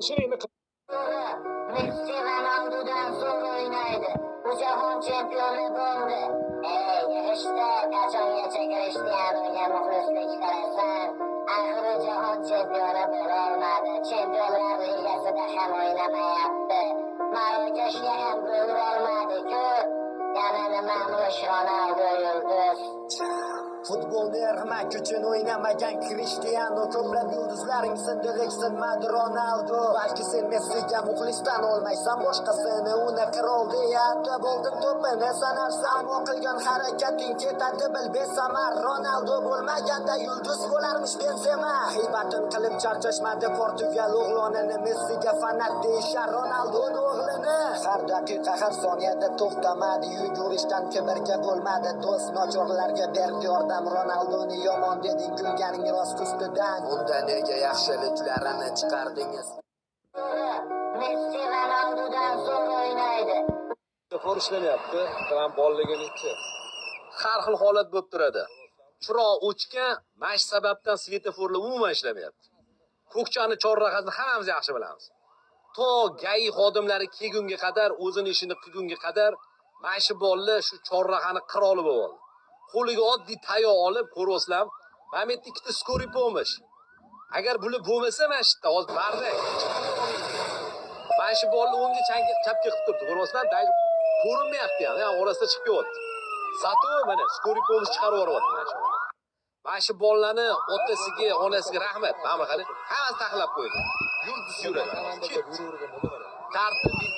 Shuni Messi Ronaldo'dan zo'r o'ynaydi. U jahon chempioni bo'ldi. Ey, yig'ishda qachongacha Cristianoga muxlislik qilasan? Axir u jahon chempioni bo'la olmadi. Chempionlar ligasida ham o'ynamayapti. Marokashga ham gol urolmadi-ku. Yana nimamish Ronaldo yulduz. Futbolni ermak uchun o'ynamagan Cristiano, ko'plab yulduzlaring sindi, sinmadi Ronaldo. Balki sen Messiga muxlisdan olmaysan boshqasini, uni qirol deya atab oltin to'pini sanarsan. Ammo qilgan harakating ketadi bil besamar. Ronaldo bo'lmaganda yulduz bo'larmish Benzema. G'iybatin qilib charchashmadi Portugal o'g'lonini, Messiga fanat deyishar Ronaldoni o'g'lini. Har daqiqa, har soniyada to'xtamadi yugurishdan, kibrga bo'lmadi do'st, nochorlarga berdi yordam. Ronaldoni yomon deding, kulganing rost ustidan. Unda nega yaxshiliklarini chiqardingiz? Messi Ronaldo'dan zo'r o'ynaydi. Svetofor ishlamayapti. Tramp borliginichi. Har xil holat bo'lib turadi. Chiroq o'chgan, mana shu sababdan svetoforlar umuman ishlamayapti. Ko'kchani chorrahasini hammamiz yaxshi bilamiz. To GAI xodimlari kelgunga qadar, o'zini ishini qilgunga qadar mana shu bolalar shu chorrahani qiroli bo'lib oldi. Qo'liga oddiy tayoq olib, ko'ryapsizlar, mana bu yerda ikkita скорый помощь. Agar bular bo'lmasa mana shu yerda hozir бардак. Mana shu bolalar o'ngga chapga qilib turibdi, ko'ryapsizlar, ko'rinmayapti ham, yani orasida chiqib kelyapti. Зато mana скорый помощь chiqarib yuboryapti mana shu. Mana shu bolalarni otasiga, onasiga rahmat. Mana bu qarang, hammasi taxlab qo'ydi. Yurdisi yuradi. Ketdi. Tartib.